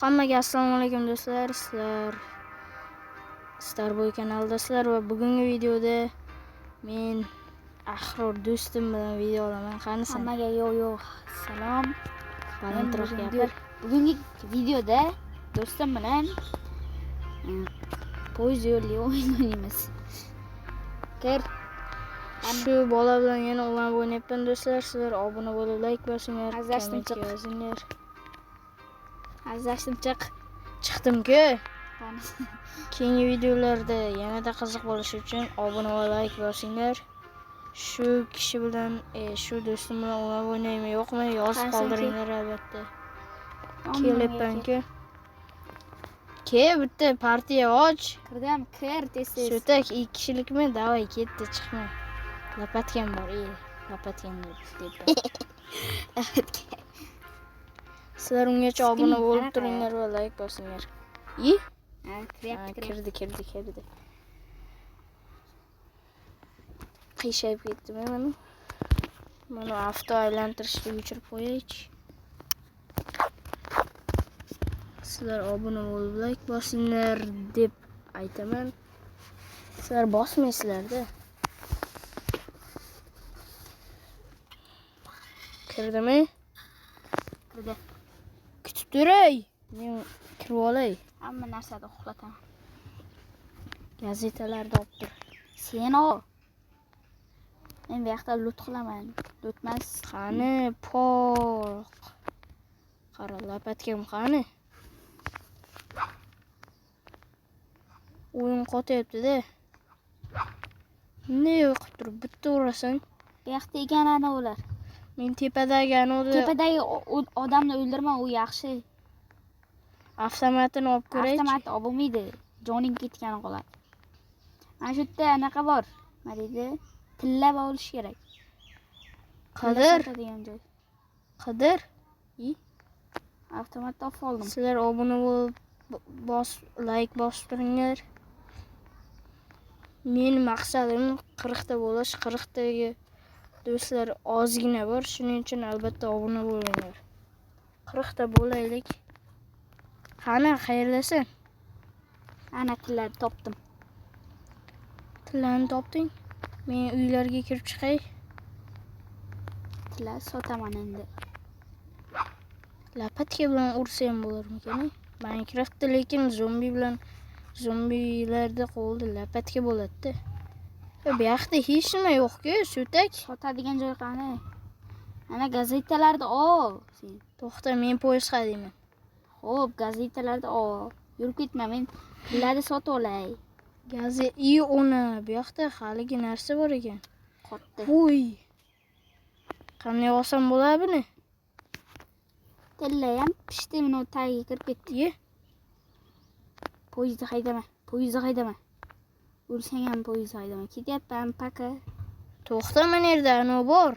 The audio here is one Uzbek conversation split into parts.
Hammaga assalomu alaykum do'stlar. Sizlar Starboy kanalidasizlar va bugungi videoda men Ahror do'stim bilan video olaman. Qanisan? Hammaga yo salom. Balandroq gapir. Bugungi videoda do'stim bilan poyezd yo'li o'yin o'ynaymiz. Kir. Shu bola bilan yana ulanib o'ynayapman do'stlar. Sizlar obuna bo'lib like bosinglar, Azashdim, kommentga chiq. yozinglar. Azashdim, chiq. Chiqdim-ku. Keyingi videolarda yanada qiziq bo'lishi uchun obuna va like bosinglar. Shu kishi bilan, shu do'stim bilan ulanib o'ynaymi yo'qmi yozib Qaysi qoldiringlar albatta. Kelyapman-ku. Ke, bitta partiya och. Kirdim, kir tez tez. So'tak 2 kishilikmi? Davay, ketdi, chiqma. Lapatgan bor, lapatgan deb. Sizlar ungacha obuna Sikining, bo'lib qanaqa? turinglar va like bosinglar. Ha, kiryapti, kiryapti. Kirdi, kirdi, kirdi. Qiyshayib ketdimi mana? Mana avto aylantirishni o'chirib qo'yaychi. Sizlar obuna bo'lib like bosinglar deb aytaman. Sizlar bosmaysizlar-da. Kirdimi? Kirdi. Kutib turay. Men kirib olay. Hamma narsani uxlataman. Gazetalarni olib tur. Sen ol. Men bu yoqda lut qilaman. Lutmas. Qani poq. Qara, lapatkam qani? O'yin qotyapti-da. Ne qilib turib bitta urasan? Bu yoqda ekan ana ular. Men tepadagi anodi Tepadagi odamni o'ldirma, u yaxshi. Avtomatini olib ko'raychi. Avtomat olib bo'lmaydi. Joning ketgani qoladi. Mana shu yerda anaqa bor. Nima deydi? Tilla olish kerak. Tilla Qidir. sotadigan joy. Qidir. Avtomat topib oldim. Sizlar obuna bo'lib like bosib turinglar. Meni maqsadim 40 ta bo'lish, 40 taga do'stlar ozgina bor, shuning uchun albatta obuna bo'linglar. 40 ta bo'laylik. Qani, qayerdasan? Ana tillarni topdim. Tillarni topding? Men uylarga kirib chiqay. Tillar sotaman endi. Lapatka bilan ursa ham bo'larmikan? Minecraftda lekin zombi bilan zombilarda qo'lda lapatka bo'ladi-da. Bu yoqda hech nima yo'q-ku, so'tak. Sotadigan joy qani? Ana gazetalarni ol sen. To'xta, men poyezd haydayman. Xo'p, gazetalarni ol. Yurib ketma, men tillarni sotib olay. Gazet, uni bu yoqda haligi narsa bor ekan. Qotdi. Qo'y. Qanday olsam bo'ladi buni? Tilla ham pishdi, buni tagiga kirib ketdi. Ye. Poyezdni haydama, poyezdni haydama. O'lsang ham poyezdni haydama. Ketyapman, paka. To'xta, mana yerda ano bor.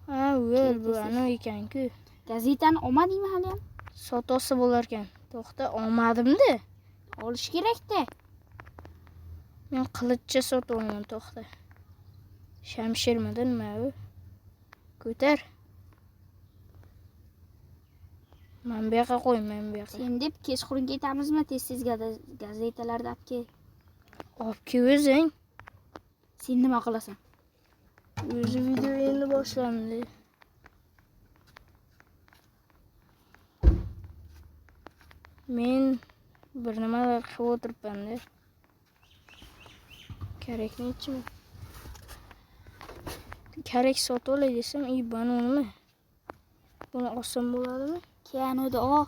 Ha, o'l, bu Tez, tez. ano ekan-ku. Gazetani olmadingmi hali ham? Sotosi bo'lar ekan. To'xta, olmadim-da. Olish kerak-da. Men qilichcha sotib olaman, to'xta. Shamshirmidi nima u? Ko'tar. Men bu yoqqa qo'y, men bu yoqqa. Sen deb kechqurun ketamizmi? Tez-tez gazetalarni olib kel. Olib kel o'zing. Sen nima qilasan? O'zi video endi boshlandi. Men bir nimalar qilib o'tiribman-da. Kerak nechimi? Kerak sotib olay desam, buni nima? Buni olsam bo'ladimi? Keyin ol.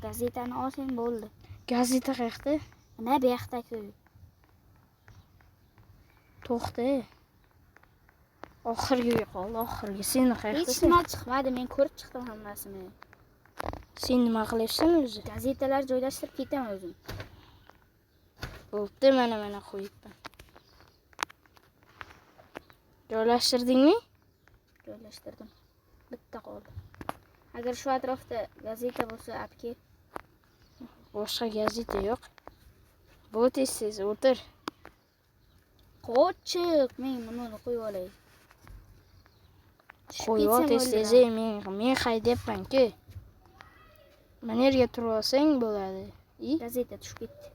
Gazetani olsang bo'ldi. Gazeta qayerda? Mana bu yoqda-ku. To'xta. Oxirgi qoldi, oxirgi. Sen qayerdasan? Hech nima chiqmadi, men ko'rib chiqdim hammasini. Sen nima qilyapsan o'zi? Gazetalar joylashtirib ketaman o'zim. Bo'pti, mana qo'yibman. Joylashtirdingmi? Joylashtirdim. Bitta qoldi. Agar shu atrofda gazeta bo'lsa, olib kel. Boshqa gazeta yo'q. Bu tez-tez o'tir. Qo'chiq, men buni qo'yib olay. Tushib Qo'yib ol ketsam tez-tez, o'ldiradi. men haydayapman-ku. Mana yerga turib olsang bo'ladi. Gazeta tushib ketdi.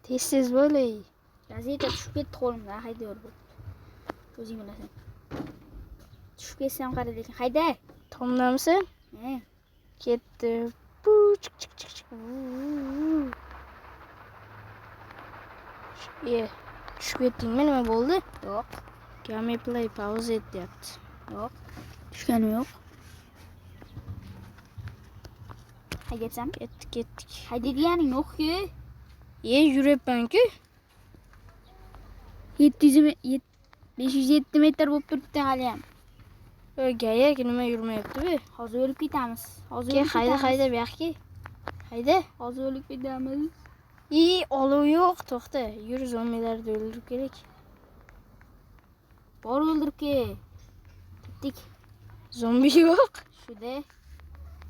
Tez-tez bo'lay. Gazeta tushib ketdi qo'limdan, haydaver bu. O'zing bilasan. Tushib ketsam qara lekin hayda. Tomdamisan? He. Ketdi. Bu chik chik chik chik. Tushib ketdingmi? Nima bo'ldi? Yo'q. Gameplay pauza et deyapti. Yo'q. Tushganim yo'q. Haydayapsanmi? Ketdik, ketdik. Haydaydiganing yo'q-ku. Yuribman-ku. 507 metr bo'lib turibdi hali ham. Gayak nima yurmayapti bu? Hozir o'lib ketamiz. Hozir Ke, o'lib hayda, ketamiz. hayda bu yoqqa. Hayda. Hozir o'lib ketamiz. Olov yo'q, to'xta. Yur, zombilarni o'ldirib kerak. Bor o'ldirib kel. Ketdik. Zombi yo'q. Shuda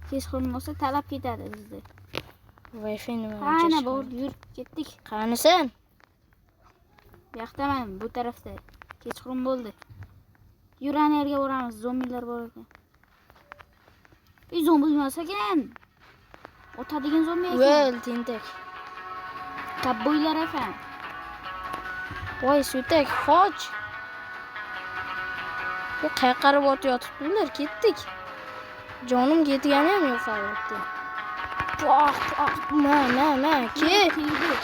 kechqurun bo'lsa talab ketadi bizni. Wi-Fi nima? Ana bor, yur, ketdik. Qanisan? Bu yoqdaman, bu tarafda. Kechqurun bo'ldi. Yur, ana yerga boramiz, zombilar bor ekan. Zombi emas ekan. Otadigan zombi ekan. O'l, tentak. Kovboylar ekan. Voy, sutak, qoch. Bu qayerga qarab otayotibdi ular? Ketdik. Jonim ketgani ham yo'q hali. Poq, poq, na, na, na, ke,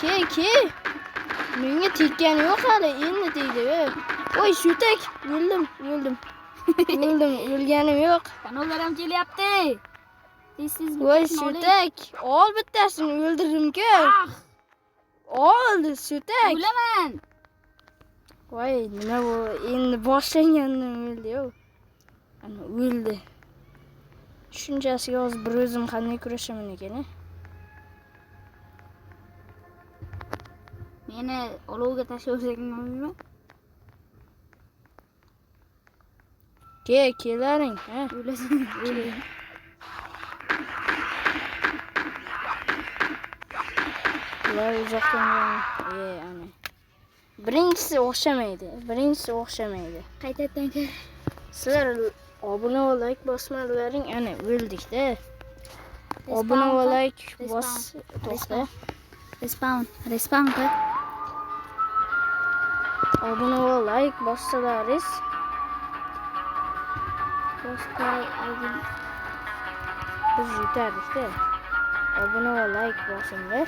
ke, ke. Menga tekkani yo'q hali, endi tegdi. Voy, sutak, o'ldim, o'ldim. O'ldim, o'lganim yo'q. Kanallar ham kelyapti. Tez-tez Voy, bittasini oling. sutak, ol bittasini o'ldirdim-ku. Ah, Oldi, sutak. o'laman. Voy, nima bu? Endi boshlangandan o'ldi-yu. Ana o'ldi. Shunchasiga hozir bir o'zim qanday kurashaman ekan, a? Meni olovga tashlaversang nima? Ke, kelaring, ha? O'lasan, o'lasan. Ular uzoqdan ana. Birinchisi o'xshamaydi. Birinchisi o'xshamaydi. Qaytadan kir. Sizlar obuna va like bosmadilaring, ana o'ldik-da. Obuna va like bos, to'xta. Respawn, respawn qil. Obuna va like bossalaringiz Boshqa aydin biz yutardik-da. Obuna va like bosinglar.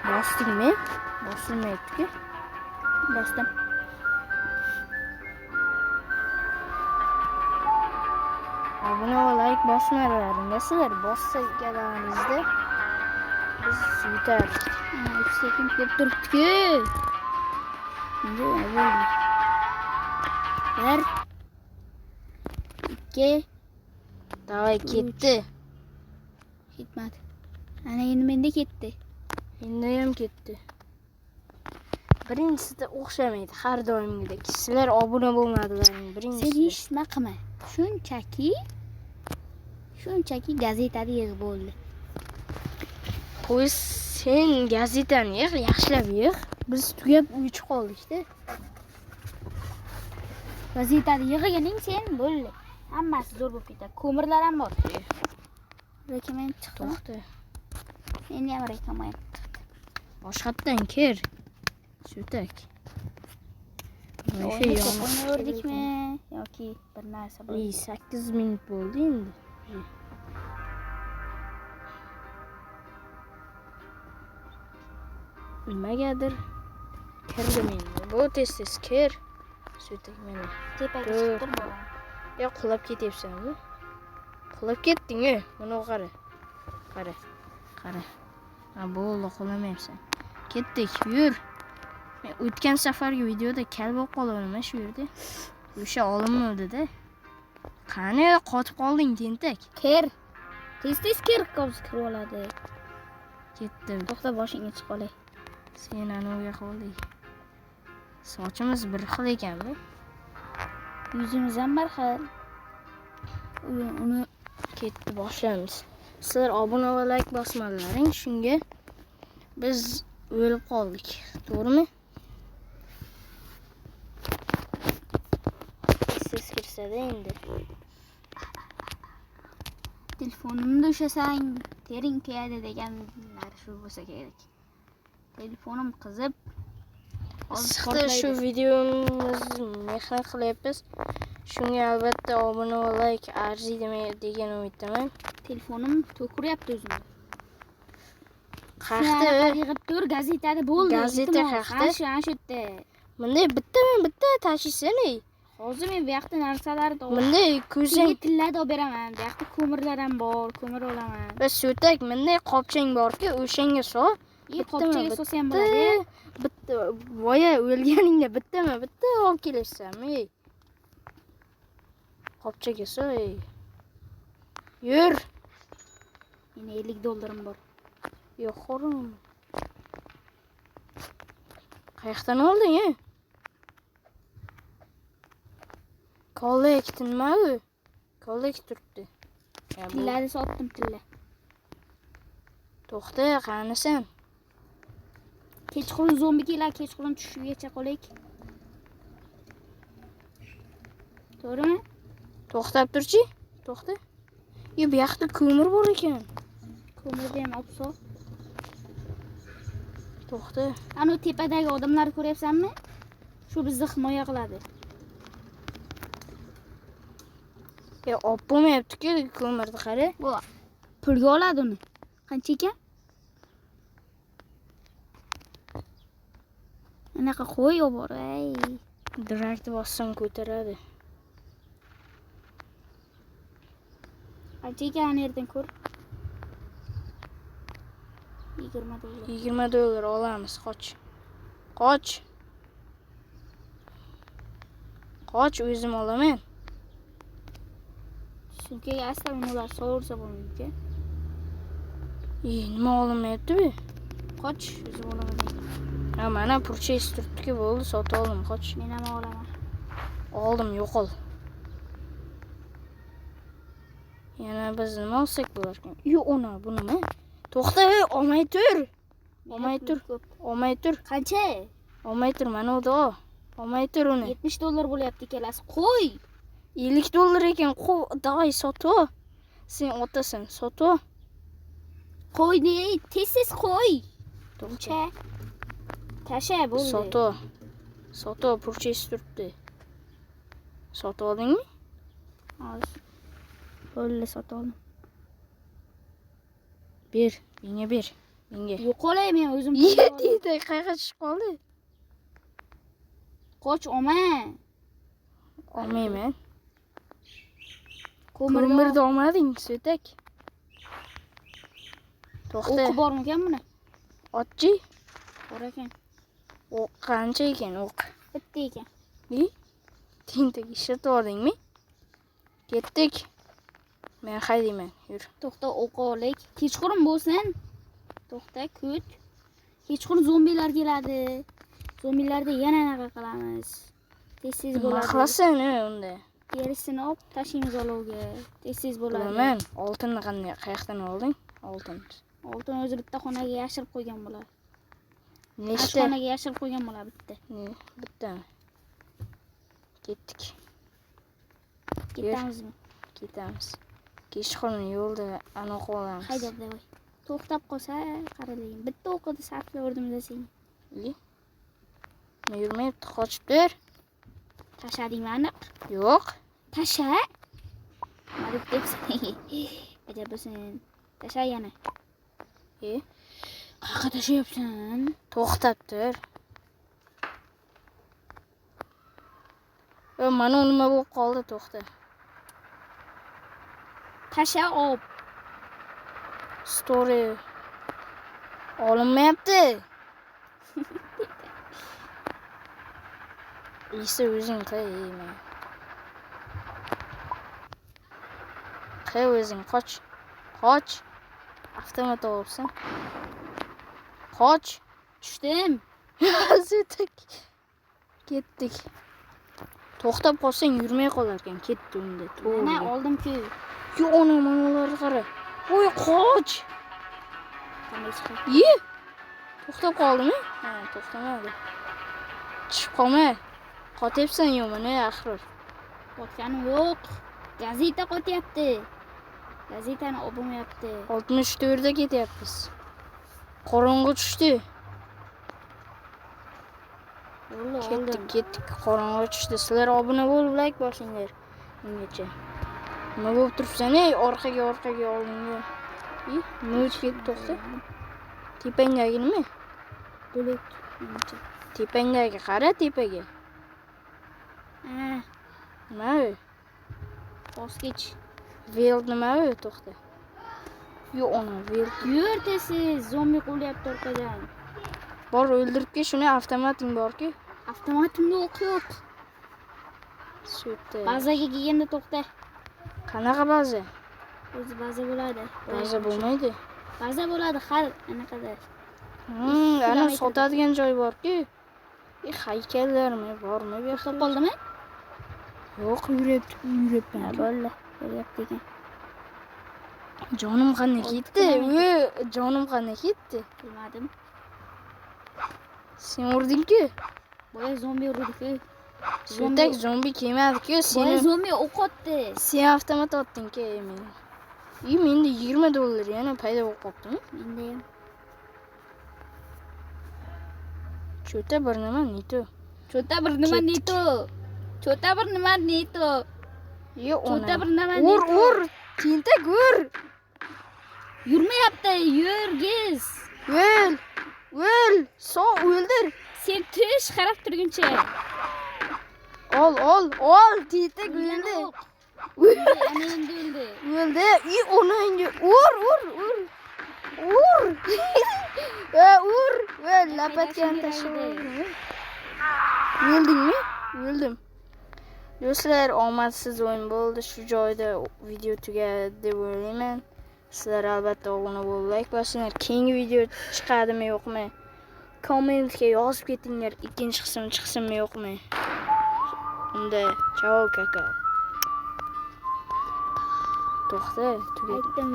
Bosdingmi? Bosilmayapti-ku. Bosdim. Obuna va like bosmadilaringda sizlar bossalaringizda biz yutardik. 3 sekund deb turibdi-ku. Endi bo'ldi. 1 2 Davay, ketdi. Ketmadi. Ana endi menda ketdi. Endi ham ketdi. Birinchisida o'xshamaydi har doimgidek. Sizlar obuna bo'lmadilaring birinchisida. Sen hech nima qilma. Shunchaki gazetani yig'ib bo'ldi. Qo'y, sen gazetani yig', yaxshilab yig'. Biz tugab uychi qoldik-da. Gazetani yig'ganing sen bo'ldi. Hammasi zo'r bo'lib ketadi. Ko'mirlar ham bor. Recommend chiqdi. To'xta. Endi ham recommend chiqdi. Boshqatdan kir. Sutak. O'yinni ko'p o'ynayverdikmi yoki bir narsa bo'ldi? 8 minut bo'ldi endi. Nimagadir kirdim endi. Bu tez-tez kir. Sutak mana. Tepaga chiqib tur bolam. Ya qulab ketyapsanmi? Qulab ketding-ku. Buni qara. Qara. Qara. Ha, bo'ldi, qulamayapsan. Ketdik, yur. Men o'tgan safargi videoda kal bo'lib qolganman shu yerda. O'sha olinmadi-da. Qani qotib qolding, tentak? Kir. Tez-tez kir, hozir kirib oladi. Ketdim. To'xta, boshingga chiqib olay. Sen anaviga qolding. Sochimiz bir xil ekanmi? Yuzimiz ham bir xil. Uni ketdi, boshlaymiz. Sizlar obuna va like bosmadilaring, shunga biz o'lib qoldik. To'g'rimi? Siz kirsada endi. Telefon Telefonimni ushlasang, tering kuyadi deganlar shu bo'lsa kerak. Telefonim qizib Issiqda shu videomiz mehnat qilyapmiz. Shunga albatta obuna va like arziydi degan umiddaman. Telefonim to'kiryapti o'zimni. Qayerda? Yig'ib tur, gazetada bo'ldi. Gazeta qayerda? Ana shu yerda. Bunday bittama-bitta tashiysan ey. Hozir men bu yoqda narsalarni Bunday ko'zing tillada olib beraman. Bu yoqda ko'mirlar ham bor, ko'mir olaman. Va so'tak bunday qopchang borki, o'shanga sol. Qopchaga solsa ham bo'ladi. Bitta boya o'lganingda bittama-bitta olib kelasanmi ey? Qopchaga sol ey. Yur. Meni 50 dollarim bor. Yo'q, xo'rim. Qayerdan olding, ey? Kollekt nima u? Kollekt turibdi. Tillani sotdim, tilla. To'xta, qanisan? Kechqurun zombi keladi, kechqurun tushgacha qolaylik. To'g'rimi? To'xtab turchi. To'xta. Yo, bu yoqda ko'mir bor ekan. Ko'mirni ham olib sol. To'xta. Ana tepadagi odamlarni ko'ryapsanmi? Shu bizni himoya qiladi. Ya, olib bo'lmayapti-ku ko'mirni, qara. Bu pulga oladi uni. Qancha ekan? Anaqa qo'y olib bor, ey. Drakni bossam ko'taradi. Qancha ekan yerdan ko'r. 20 dollar. 20 dollar olamiz, qoch. Qoch. Qoch, o'zim olaman. Sumkaga asla ular sovursa bo'lmaydi. Nima olinmayapti bu? Qoch, o'zim olaman. Ha, mana purchase turibdi-ku, bo'ldi, sotib oldim, qoch. Men ham olaman. Oldim, yo'qol. Yana biz nima olsak bo'lar ekan? Yo'q, ona, bu nima? To'xta, ey, olmay tur. Olmay tur. Olmay tur. Qancha? Olmay tur, mana u da. Olmay tur uni. 70 dollar bo'lyapti ikkalasi. Qo'y. 50 dollar ekan, qo'y, davay sotib. Sen otasan, sotib. Qo'y, tez-tez qo'y. To'xta. Tasha bo'ldi. Sotib. Sotib, purchase turibdi. Sotib oldingmi? Hozir. Bo'ldi, sotib oldim. Ber, menga ber. Menga. Yo'qolay, men o'zim. Yedi, qayerga tushib qoldi? Qoch, olma. Olmayman. Ko'mirni olmading, so'tak. To'xta. O'qi bormikan buni? Otchi. Bor ekan. O'q qancha ekan o'q? Bitta ekan. Tentak ishlatib oldingmi? Ketdik. Men haydayman, yur. To'xta, o'q olaylik. Kechqurun bo'lsin. To'xta, kut. Kechqurun zombilar keladi. Zombilarda yana anaqa qilamiz. Tez-tez bo'ladi. Nima qilasan unda? Terisini olib tashlaymiz olovga. Tez-tez bo'ladi. Bilaman, oltinni qanday, qayerdan olding? Oltin. Oltin o'zi bitta xonaga yashirib qo'ygan bo'ladi. Nechta? Xonaga yashirib qo'ygan bo'ladi bitta. Bittami? Ketdik. Ketamizmi? Ketamiz. Kechqurun yo'lda anaqa olamiz. Haydab davay. To'xtab qolsa, qaralayin. Bitta o'qidi sarflaverdim desang. Yurmayapti, qochib tur. Tashladingmi aniq? Yo'q. Tasha. Nima deb debsan? Ajab bo'lsin. Tasha yana. Qayerga tashlayapsan? To'xtab tur. Mana nima bo'lib qoldi, to'xta. Tasha op. Story olinmayapti. Esa o'zing qil, men. Qil o'zing, qoch. Qoch. Avtomat olibsan. Qoch. Tushdim. Ketdik. Ketdik. To'xtab qolsang yurmay qolar ekan, ketdi unda. Mana oldim-ku. Yo'q, ona, mana ularni qara. Voy, qoch. Ye. To'xtab qoldimi? Ha, to'xtamadi. Tushib qolma. Qotyapsan yo mana axir. Qotganim yo'q. Gazeta qotyapti. Gazetani olib bo'lmayapti. 64 da ketyapmiz. Qorong'i tushdi. Bo'ldi, Ketdik, oldim. ketdik. Qorong'i tushdi. Sizlar obuna bo'lib like bosinglar. Ungacha. Nima bo'lib turibsan, ey? Orqaga, orqaga, oldinga. I, nima o'tib ketdi, to'xta. Tepangdagi nima? Bulut menimcha. Tepangdagi qara tepaga. Ha, Nima u? voz kech. Veld nima u? To'xta. Yo'q, ona, veld. Yur tez, zombi qo'lyapti orqadan. Bor, o'ldirib kel shuni, avtomating borku. Avtomatimda o'q yo'q. Suyukda. Bazaga kelganda to'xta. Qanaqa baza? O'zi baza bo'ladi. Baza bo'lmaydi. Baza bo'ladi har anaqada. Ana Kilometrda. sotadigan joy borku. E, haykallarmi, bormi bu yoqda? To'xtab qoldimi? Yo'q, yuribdi, yuribman. Ha, bo'ldi. Bo'lyapti ekan. Jonim qanday Olti ketdi? kilometr. Ö, jonim qanday ketdi? Bilmadim. Sen urding-ku. Boya zombi urdi-ku. Sutak zombi kelmadi-ku, Boya seni zombi o'q otdi. sen avtomat otding-ku meni. I, menda $20 yana paydo bo'lib qolibdimi? Menda ham. Cho'ta bir nima, nito. Cho'ta bir nima Ketdik. nito. Cho'ta bir nima nito. Yo'q, Cho'ta ona. bir nima Ur, nito. ur, tentak ur. Yurmayapti, yurgiz. O'l! O'l! So o'ldir. Sen tush qarab turguncha. Ol, ol, ol, tentak O'lgan o'ldi. o'q. O'ldi, ana endi o'ldi. O'ldi. I, onangga ur, ur, ur. Ur. Va ur. Va lapatgan Haydashim tashlab. kerak edi. O'ldingmi? O'ldim. Do'stlar, omadsiz o'yin bo'ldi. Shu joyda video tugadi deb o'ylayman. Sizlar albatta obuna bo'lib like bosinglar. Keyingi video chiqadimi yo'qmi? Kommentga yozib ketinglar. Ikkinchi qism chiqsinmi yo'qmi? Unda chao kakao. To'xta, tugadi. Aytdim.